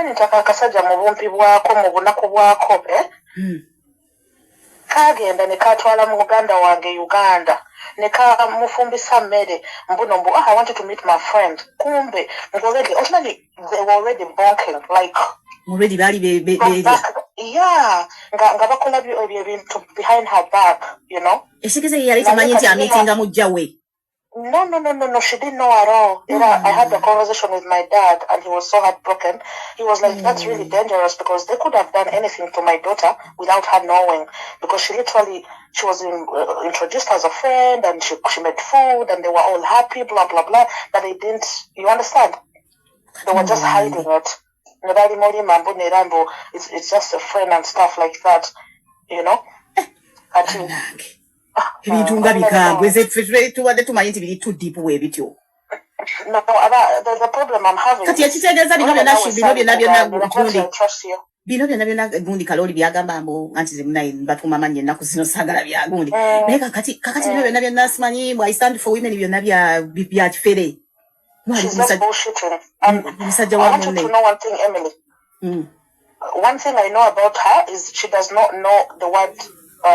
Okimanyi nti ako akasajja mu bumpi bwako, mu bunaku bwako, eh? Kagenda ne katwala mu muganda wange Uganda ne kamufumbisa mmere, mbuno mbu, "Ah, I wanted to meet my friend." Kumbe already, okimanyi, they were already bonking like Already baali from beerya. back, yeah, nga bakola ebyo ebintu behind her back. Ekitegeeza ye yali tamanyi nti amiitinga mujja we. No, she didn't know at all. I had the conversation with my dad and he was so heartbroken. He was like, "That's really dangerous because they could have done anything to my daughter without her knowing." Because she literally, she was introduced as a friend and she made food and they were all happy, blah, blah, blah. But they didn't, you understand? They were just hiding it. Ne bali mulima mbu nera mbu it's just a friend and stuff like that. Kati, Bannange, ebintu nga bikambwe. Nze ffe tubadde tumanyi nti biri too deep bwe bityo. No, the problem I'm having Kati ekitegeeza bino byonna, bino byonna byonna gundi I trust you. Bino byonna byonna gundi Kalooli byagamba mbu anti ze munaye batuuma mannya ennaku zino, saagala bya gundi. Naye kakati bino byonna byonna, simanyi mbu "I stand for women", byonna bya kifere. Mwali She's just bullshitting. And omusajja I wa want you munne. to know one thing, Emily. One thing I know about her is she does not know the word,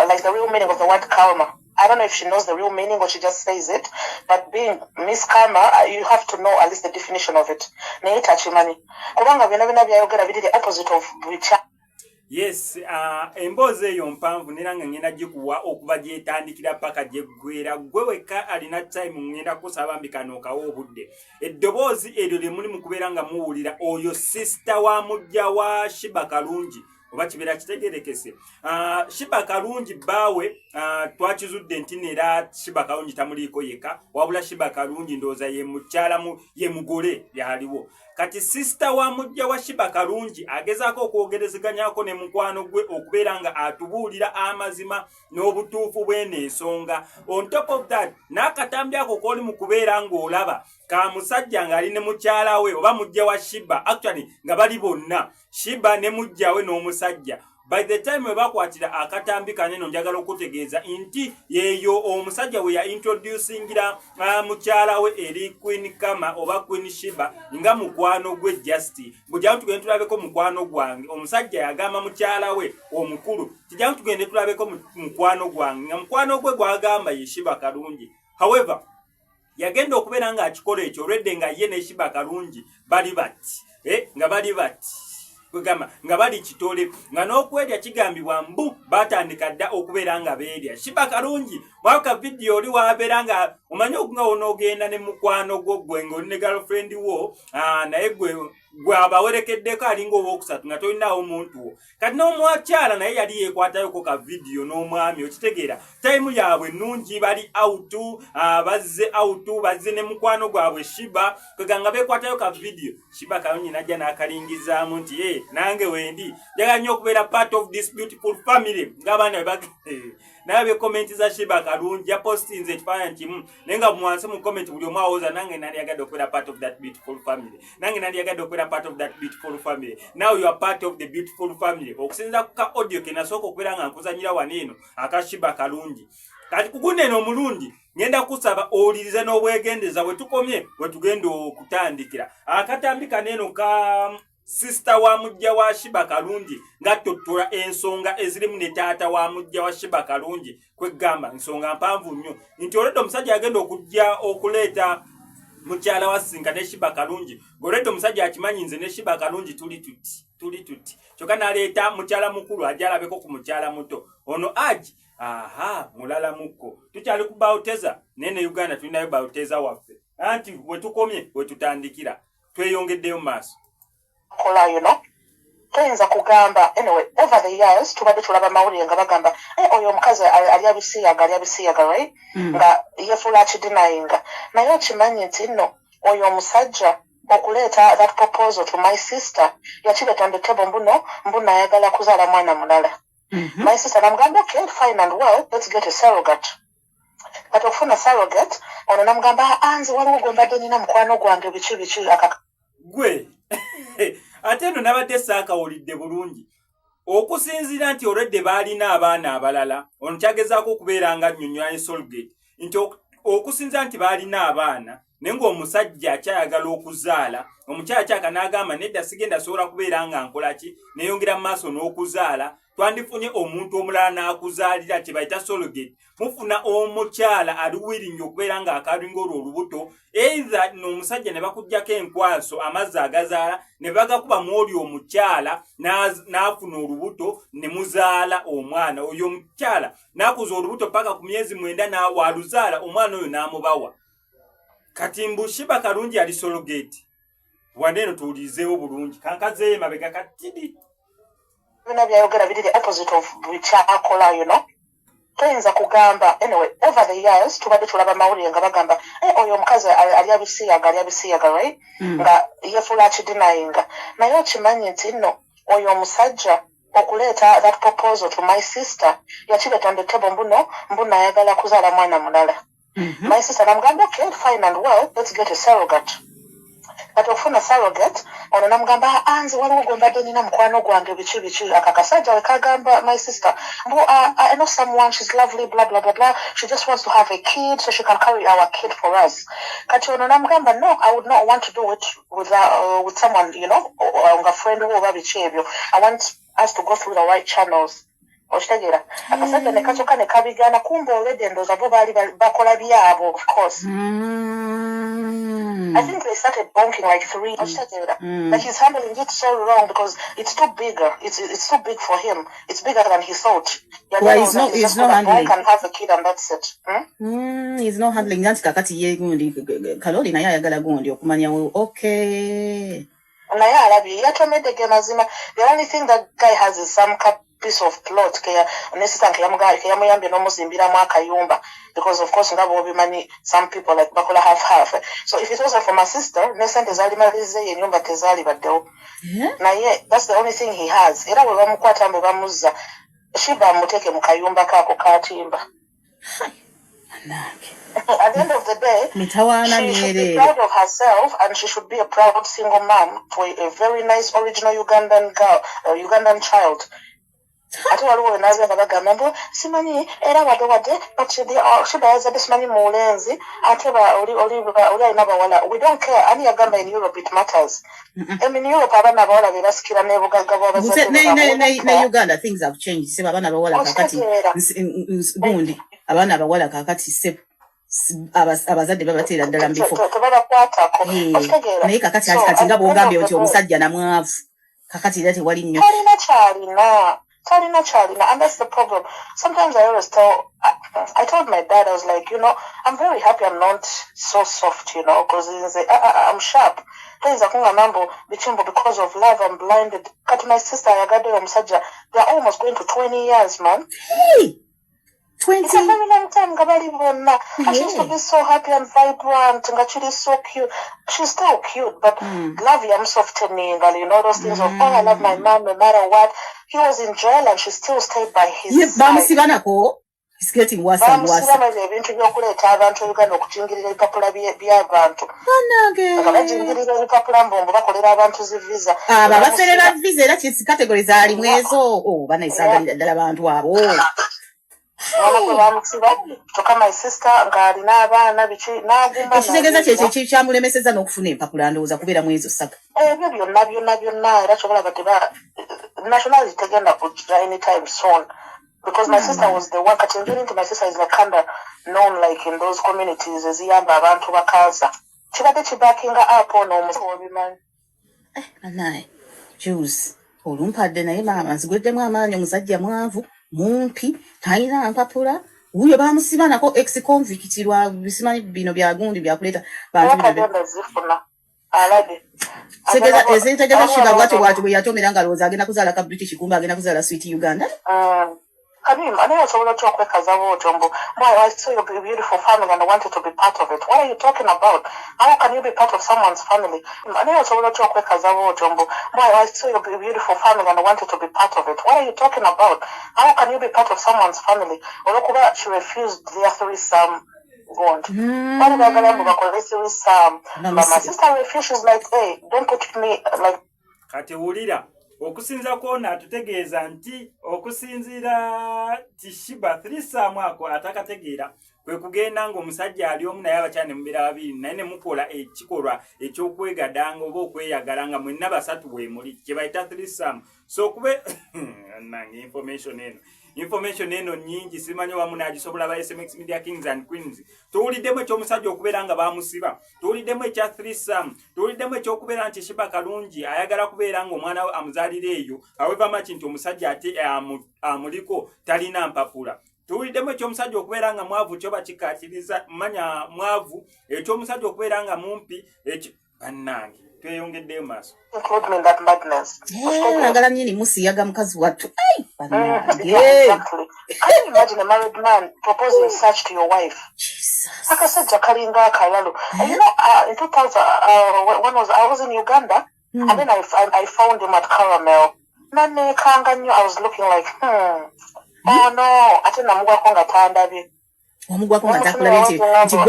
like the real meaning of the word karma. I don't know if she knows the real meaning or she just says it, but being Miss Karma, you have to know at least the definition of it. Naye takimanyi. Kubanga byonna byonna byayogera biri the opposite of bikya. Yes, emboozi eyo mpanvu, nera nga ngenda gikuwa okuva gyetandikira paka gyeggwera. Gwe wekka alina time, ngenda kusaba mbi kano okawa obudde. Eddoboozi eryo lye muli mu kubeera nga muwulira, oyo sister wa mujja wa Sheebah Kalungi, oba kibeera kitegerekese. Sheebah Kalungi bbaawe, twakizudde nti nera Sheebah Kalungi tamuliiko yekka, wabula Sheebah Kalungi ndowooza ye mukyala ye mugole yaliwo. Kati sister wa mujja wa Sheebah Kalungi agezaako okwogerezeganyako ne mukwano gwe okubeera nga atubuulira amazima n'obutuufu bw'eno ensonga. On top of that, n'akatambi ako k'oli mu kubeera ng'olaba ka musajja ng'ali ne mukyala we oba mujja wa Sheebah, actually nga bali bonna, Sheebah ne mujja we n'omusajja. By the time we bakwatira akatambi kaneno, njagala okutegeeza nti yeeyo omusajja we ya introducingira mukyala we eri Queen Kama oba Queen Sheebah nga mukwano gwe. Just bujjangu tugende tulabeko mukwano gwange. Omusajja yagamba mukyala we omukulu, "Tijangu tugende tulabeko mukwano gwange," nga mukwano gwe gwagamba ye Sheebah Kalungi. However, yagenda okubeera ng'akikola ekyo olwedde nga ye ne Sheebah Kalungi bali bati, nga bali bati, kwegamba nga bali kitole, nga n'okwerya kigambibwa mbu batandika dda okubeera nga beerya. Sheebah Kalungi mwaka vidiyo oli wabeera nga omanyi nga onoogenda ne mukwano gwo, gwe ng'oli ne girlfriend wo, naye gwe gwe abawerekeddeko alinga owokusatu nga tolinawo muntu wo. Kati n'omwakyala naye yali yeekwatayoko ka vidiyo n'omwami, okitegeera, time yaabwe ennungi, bali out, bazze out, bazze ne mukwano gwabwe Sheebah, kwega nga beekwatayo ka vidiyo. Sheebah Kalungi najja n'akalingizaamu nti, "E, nange wendi njagala nnyo okubeera part of this beautiful family," ng'abaana bwe naye comment za Sheebah Kalungi yapostinze ekifaananyi kimu, naye nga mwansi mu comment buli omu awoza, "Nange nandyagadde okubeera part of that beautiful family, nange nandyagadde okubeera part of that beautiful family." Now you are part of the beautiful family, okusinziira ku ka audio ke nasooka okubeera nga nkuzanyira wano eno aka Sheebah Kalungi. Kati kuguno eno omulundi ngenda kusaba owulirize n'obwegendeza bwe tukomye, bwe tugenda okutandikira akatambi kano eno ka sister wa mujja wa Sheebah Kalungi ng'attottola ensonga ezirimu ne taata wa mujja wa Sheebah Kalungi. Kwegamba nsonga mpanvu nnyo nti olwedde omusajja agenda okujja okuleeta mukyala wa sinka ne Sheebah Kalungi, ng'olwedde omusajja akimanyi nze ne Sheebah Kalungi tuli tuti, tuli tuti, kyokka n'aleeta mukyala mukulu ajja alabeko ku mukyala muto ono aji aha mulala mukko. Tukyali ku Balteza, naye ne Uganda tulinayo Balteza waffe, anti bwe tukomye bwe tutandikira, tweyongeddeyo mu maaso. Kola, toyinza kugamba. Anyway, over the years tubadde tulaba mawulire nga bagamba, "Eh, oyo omukazi alya bisiyaga, alya bisiyaga," right? Nga yefuula akidenyinga, naye okimanyi nti nno oyo omusajja okuleeta that proposal to my sister, yakireeta on the table mbuno mbu nayagala kuzaala mwana mulala. My sister namugamba, "Okay, fine and well, let's get a surrogate." Kati okufuna surrogate ono namugamba, "Ah, nze waliwo gwe mbadde nina, mukwano gwange," biki biki aka Gwe ate eno nabadde saakawulidde bulungi. Okusinziira nti olwedde baalina abaana abalala, ono kyagezaako okubeera nga nnyonnyola ne surrogate nti okusinziira nti baalina abaana. Naye ng'omusajja akyayagala okuzaala, omukyala kyaka n'agamba, "Nedda, sigenda sobola kubeera nga nkola ki, neyongera mu maaso n'okuzaala." Twandifunye omuntu omulala n'akuzaalira, kye bayita surrogate. Mufuna omukyala ali willing okubeera ng'akalinga olwo olubuto, either n'omusajja ne bakuggyako enkwaso, amazzi agazaala ne bagakuba mu oli omukyala, n'afuna olubuto ne muzaala omwana. Oyo omukyala n'akuza olubuto paka ku myezi 9, waluzaala omwana oyo n'amubawa. Kati mbu Sheebah Karungi ali surrogate. Waneeno tuwulirizeewo bulungi, kankazeeyo emabega katidi. Byonna byayogera biri the opposite of kyakola. Toyinza kugamba. Anyway, over the years tubadde tulaba mawulire nga bagamba, "Eh, oyo omukazi alya bisiyaga, alya bisiyaga," right? Nga yefuula akidenyinga, naye okimanyi nti nno oyo omusajja okuleeta that proposal to my sister, yakireeta on the table mbuno mbuno ayagala kuzaala mwana mulala. My sister namugamba, "Okay, fine and well, let's get a surrogate." Kati okufuna surrogate ono namugamba, "Ah, nze waliwo gwe mbadde nina, mukwano gwange," biki biki. Aka kasajja we kagamba my sister mbu, "I know someone, she's lovely, blah blah blah blah, she just wants to have a kid so she can carry our kid for us." Kati ono namugamba, "No, I would not want to do it with someone nga friend wo oba biki ebyo. I want us to go through the right channels." Okitegeera? Akasajja ne kasooka ne kabigaana, kumba already endowooza bo baali bakola byabo, of course. I think they started bonking like three. Okitegeera? Like, he's handling it so wrong because it's too bigger. It's too big for him. It's bigger than he thought. Well, he's not, he's he's not handling. Handling. Can have a kid and that's it. He's not handling. Anti kakati ye gundi Kaloli naye ayagala gundi okumanya, okay. Naye alabye yatomedde ge mazima. The only thing that guy has is some piece of plot ke ne sister keyamuyambye n'omuzimbiramu akayumba, because of course nga bw'obimanyi, some people like bakola half half. So if it wasn't for my sister ne sente zaali malirizeeyo, ennyumba tezaalibaddewo. Naye that's the only thing he has. Era bwe bamukwata mbu bamuzza, Sheebah amuteeke mu kayumba kaako katimba. Bannange. At the end of the day, mitawaana she should be myereere. proud of herself and she should be a proud single mom to a very nice original Ugandan girl, Ugandan child. Ate waliwo wenaabe nga bagamba mbu simanyi era wadde but Sheebah yazadde simanyi mulenzi, ate oli alina bawala. We don't care. Ani yagamba in Europe it matters? I mean, in Europe abaana abawala be basikira n'ebugagga bw'abazadde. Ne Uganda things have changed, sebo. Abaana abawala kakati Okitegeera? Gundi abaana abawala kakati, sebo, abazadde babateera ddala mu bifo. Tebabakwatako. Okitegeera? Naye kakati kati nga bwogambye nti omusajja namwavu, kakati era tewali nnyo. Talina kyalina, talina kyalina, and that's the problem. Sometimes I always tell I told my dad, I was like, "I'm very happy I'm not so soft, because I'm sharp. Toyinza kungamba mbu bichimbo because of love I'm blinded." Kati my sister ayagaddeyo omusajja, they're almost going to 20 years, man. Hey! 20? It's a very long time nga bali bonna. And she used to be so happy and vibrant, nga kiri so cute. She's still cute, but love yamusoftening, those things of, "Oh, I love my mom no matter what." He was in jail and she still stayed by his Ye side. Bamusiba nako. It's getting worse and worse. Bamusiba ebyo ebintu by'okuleeta abantu e Uganda okujingirira ebipapula by'abantu. Bannange. Nga bajingirira ebipapula mbombo bakolera abantu zi visa. Abo abafere ba visa era kisi category zaalimu ezo. Oh, banayisaagalira ddala abantu abo. Mama gwe bamusiba, kyokka my sister ng'alina abaana biki n'aguma. Ekitegeeza kyekyo kyamulemesezza n'okufuna empapula, ndowooza kubeera mu ezo saga. Ebyo byonna byonna byonna, era kyobalaba teba nationality tegenda kujja anytime soon, because my sister was the one. Kati engeri nti my sister is like kinda known like in those communities eziyamba abantu bakansa, kibadde kibackinga up ono omusawo, obimanyi. Banaye juice olumpadde, naye maama nzigweddemu amaanyi. Omusajja mwavu, mumpi, talina mpapula, wuyo bamusiba nako ex convict lwa bisimanyi bino byagundi byakuleeta bantu era bino tagenda zifuna, alabye. Ezitegeeza Sheebah bwatyo bwatyo bwe yatomera nga alowooza agenda kuzaala ka British, kumbe agenda kuzaala sweet Uganda. Karim, naye osobola otya okwekaza bwotyo mbu, "Boy, I saw your beautiful family and I wanted to be part of it"? What are you talking about? How can you be part of someone's family? Naye osobola otya okwekaza bwotyo mbu, "Boy, I saw your beautiful family and I wanted to be part of it"? What are you talking about? How can you be part of someone's family? Olwokuba she refused their threesome gond. Bali baagala mbu bakole threesome. But my sister refused. She's like, "Hey, don't put me like Kati wulira. Okusinziira kwona atutegeeza nti okusinziira ti Sheebah threesome ako atakategeera kwe kugenda ng'omusajja ali omu naye abakyala ne mubeera babiri naye ne mukola ekikolwa eky'okwegadanga oba okweyagala nga mwenna basatu weemuli, kye bayita threesome. So kube nange information eno nyingi, simanyi wamu nagisobola. Ba SMX Media Kings and Queens, tuwuliddemu ekyomusajja okubeera nga bamusiba, tuwuliddemu ekya threesome, tuwuliddemu ekyokubeera nti Sheebah Kalungi ayagala kubeera nga omwana we amuzaalira eyo, however much nti omusajja ate amuliko talina mpapula. Tuwuliddemu ekyomusajja okubeera nga mwavu, kyo bakikatiriza manya mwavu, ekyomusajja okubeera nga mumpi. Bannange, tweyongeddeyo maaso. Include me in that madness. Agala nyini musiyaga mukazi wattu. Ai, bannange. Exactly. Can you imagine a married man proposing such to your wife? Jesus. Akasajja kalinga akalalo. In 2000, when was I was in Uganda, and then I found him at Caramel. Naneekanga nnyo. I was looking like, Oh no, ate namugwako nga tandabye. Wamugwako nga takulabye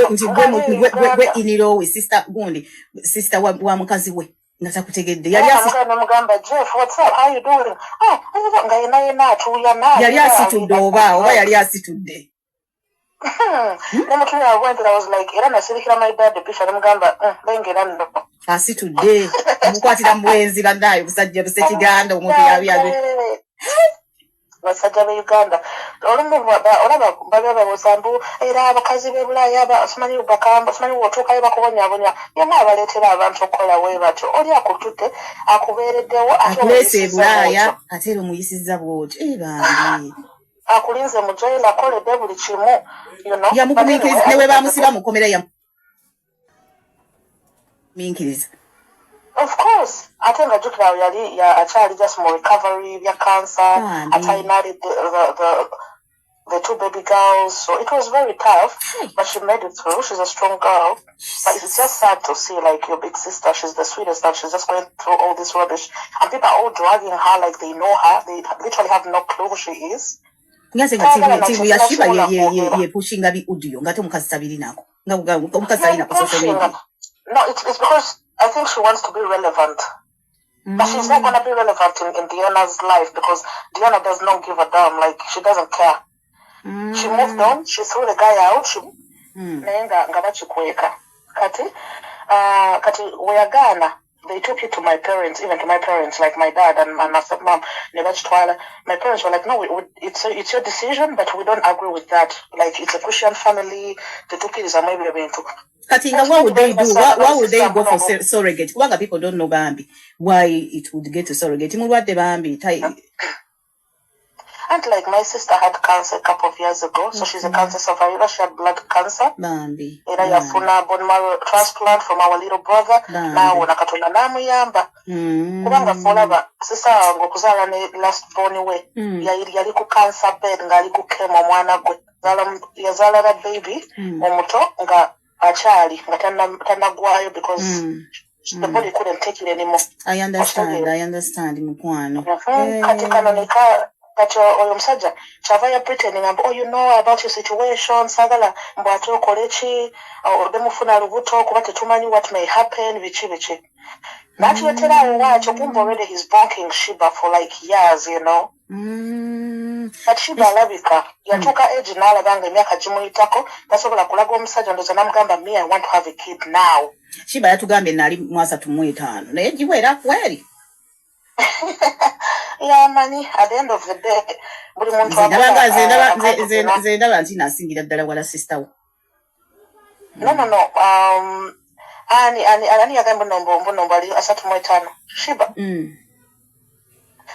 nti gwe in-law we, sister gundi, sister wa mukazi we, nga takutegedde. Yali Namugamba, "Jeff, what's up? How you doing?" Ah, nga yena yena atuuyana. Yali asitudde oba yali asitudde? Nemutumira bwenti, I was like, era nasirikira my dad picture, nemugamba, lengera nno. Asitudde, omukwatira mu bwenzi. Bannaayo, busajja busekiganda, omuntu yabyabe. Basajja be Uganda olumu olaba babe babuuza mbu era abakazi b'e Bulaaya simanyi bakamba, simanyi wotuukayo bakubonyabonya. Yonna abaleetera abantu okukola bwe batyo, oli akututte, akubeereddewo, ate akuleese e omuyisizza Bulaaya, bw'otyo. Ate era omuyisizza bw'otyo. Eh, bambi. Akulinze mu jail, akoledde buli kimu. Yamugumiikiriza ne bwe bamusiba mukomera, yamugumiikiriza. Of course, ate nga jjukira awo yali akyali just mu recovery bya cancer. Bambi. Ate alina the two baby girls, so it was very tough. Hey. But she made it through. She's a strong girl, but it's just sad to see, like, your big sister, she's the sweetest, and she's just going through all this rubbish and people are all dragging her like they know her. They literally have no clue who she is. Nga nze nga team ya Sheebah yepushinga bi audio nga ate omukazi tabirinako, nga omukazi talinako social media. No, it's because I think she wants to be relevant. But she's not gonna be relevant in Diana's life because Diana does not give a damn. Like, she doesn't care. She moved on. She threw the guy out. She naye nga bakikweka. Kati weyagaana, they took it to my parents, even to my parents, like my dad and my stepmom, ne bakitwala. My parents were like, "No, it's your decision, but we don't agree with that. Like, it's a Christian family, tetukkirizamu ebyo bintu." Kati nga what would they do? Why would they go for surrogate? Kubanga people don't know, bambi, why it would get to surrogate. Mulwadde bambi. And like, my sister had cancer a couple of years ago, so she's a cancer survivor. She had blood cancer. Bambi. Era yafuna bone marrow transplant from our little brother. Bambi. Naawona, Katonda n'amuyamba. Kubanga fe olaba sister wange okuzaala ne last born we, yali ku cancer bed ng'ali ku chemo, omwana gwe yazaala na baby omuto nga akyali nga tannaggwayo because the body couldn't take it anymore. I understand, I understand, mukwano. Kati kano neka kati oyo omusajja kyava ya pretending mbu, "Oh, you know about your situation, saagala mbu ate okole ki, odde mufuna lubuto kuba tetumanyi what may happen," biki biki. N'akiretera awo waakyo, kumbe already he's bonking Sheebah for like years. But Sheebah alabika yatuuka age n'alaba nga emyaka gimuyitako, tasobola kulaga omusajja, ndowooza n'amugamba, "Me, I want to have a kid now." Sheebah yatugambye naali mu 35, naye giwera kweri. Yamanyi, at the end of the day buli muntu Nze ndaba nga nze ndaba akola, nze ndaba nti nasingira ddala wala sister wo. No, ani yagambye mbu ali 35? Sheebah?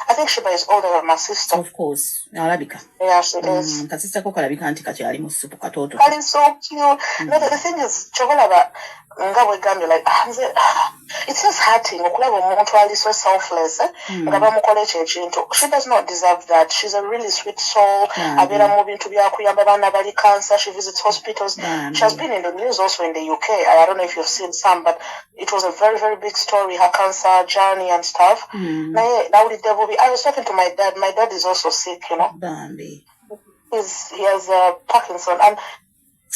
I think Sheebah is older than my sister. Of course, alabika. Yeah, she is. Kasista ko kalabika nti kakyali mu ssupu katooto. Kali so cute. No, the thing is, kyobalaba nga bwegambye, like, ah, nze, ah, it's just hurting okulaba omuntu ali so selfless, eh, nga bamukola ekyo ekintu. She does not deserve that. She's a really sweet soul. Abeera mu bintu byakuyamba baana bali cancer. She visits hospitals. Bambi. She has been in the news also in the UK. I don't know if you've seen some, but it was a very, very big story, her cancer journey and stuff. Naye nawulidde bubi. I was talking to my dad. My dad is also sick. Bambi. He has Parkinson and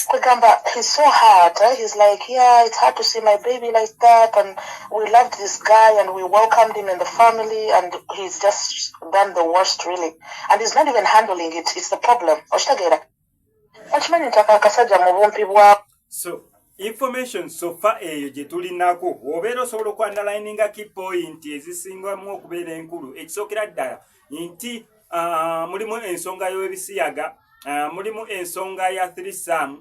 Kwegamba he's so hard, eh? He's like, "Yeah, it's hard to see my baby like that, and we loved this guy and we welcomed him in the family, and he's just done the worst, really, and he's not even handling it. It's the problem." Okitegeera? Okimanyi nti akasajja mu bumpi bwa So information so far eyo gye tulinako, obeera osobola okuunderlininga key point ezisingamu okubeera enkulu. Ekisookera ddala nti mulimu ensonga y'ebisiyaga, mulimu ensonga ya threesome,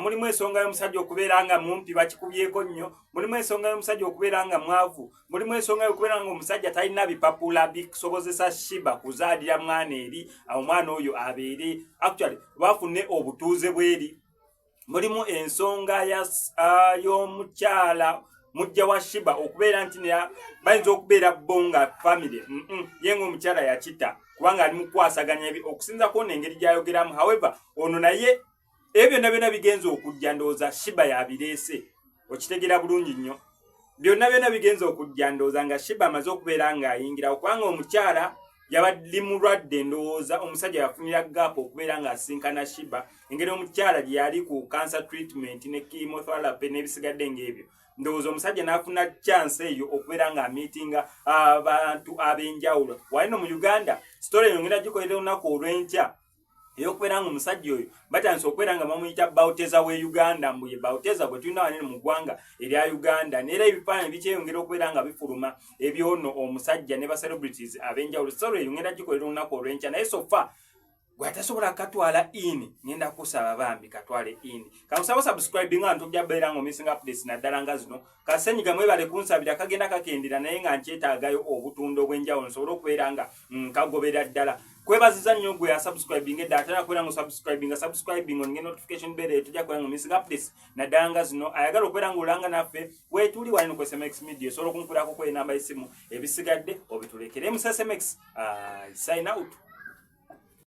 mulimu ensonga y'omusajja okubeera nga mumpi, bakikubyeko nnyo, mulimu ensonga y'omusajja okubeera nga mwavu, mulimu ensonga y'okubeera nga omusajja talina bipapula bisobozesa Sheebah kuzaalira mwana eri, omwana oyo abeere actually bafune obutuuze bweri. Mulimu ensonga y'omukyala mujja wa Sheebah okubeera nti bayinza okubeera bo nga family ye nga omukyala yakita kubanga ali mu kukwasaganya ebi okusinza kwona engeri gy'ayogeramu. However, ono naye ebyo byonna byonna bigenza okujja, ndowooza Sheebah yabireese. Okitegeera bulungi nnyo, byonna byonna bigenza okujja, ndowooza nga Sheebah amaze okubeera ng'ayingirawo, kubanga omukyala yabadde mulwadde. Ndowooza omusajja yafunira gap okubeera ng'asinkana Sheebah, engeri omukyala gye yali ku cancer treatment ne chemotherapy n'ebisigadde ng'ebyo. Ndowooza omusajja n'afuna chance eyo okubeera ng'amiitinga abantu ab'enjawulo wali no mu Uganda. Story eyo ngenda gikolera olunaku olw'enkya, ey'okubeera nga omusajja oyo batandise okubeera nga bamuyita Bauteza we Uganda, mbu ye Bauteza bwe tulina wanene mu ggwanga erya Uganda. Neera ebifaananyi bikyeyongera okubeera nga bifuluma ebyono omusajja ne ba celebrities ab'enjawulo. Story eyo ngenda gikolera olunaku olw'enkya, naye so far gwatasobola katwala in, ngenda kusaba bambi katwale in. Kamusaba subscribe nga ntujja beera nga omissinga updates naddala nga zino. Kasenyiga mwebale kunsabira, kagenda kakendera, naye nga nkyetaagayo obutundo obw'enjawulo nsobole okubeera nga nkagobera ddala. Kwebaziza nnyo gwe asubscribing edda, atera kubeera nga osubscribinga, subscribing onge notification bell eyo, tujja kubeera nga omissinga updates naddala nga zino. Ayagala okubeera nga olanga naffe, weetuli wali ku SMX Media, osobola okunkulako ku enamba y'essimu, ebisigadde obitulekere. MSMX, sign out.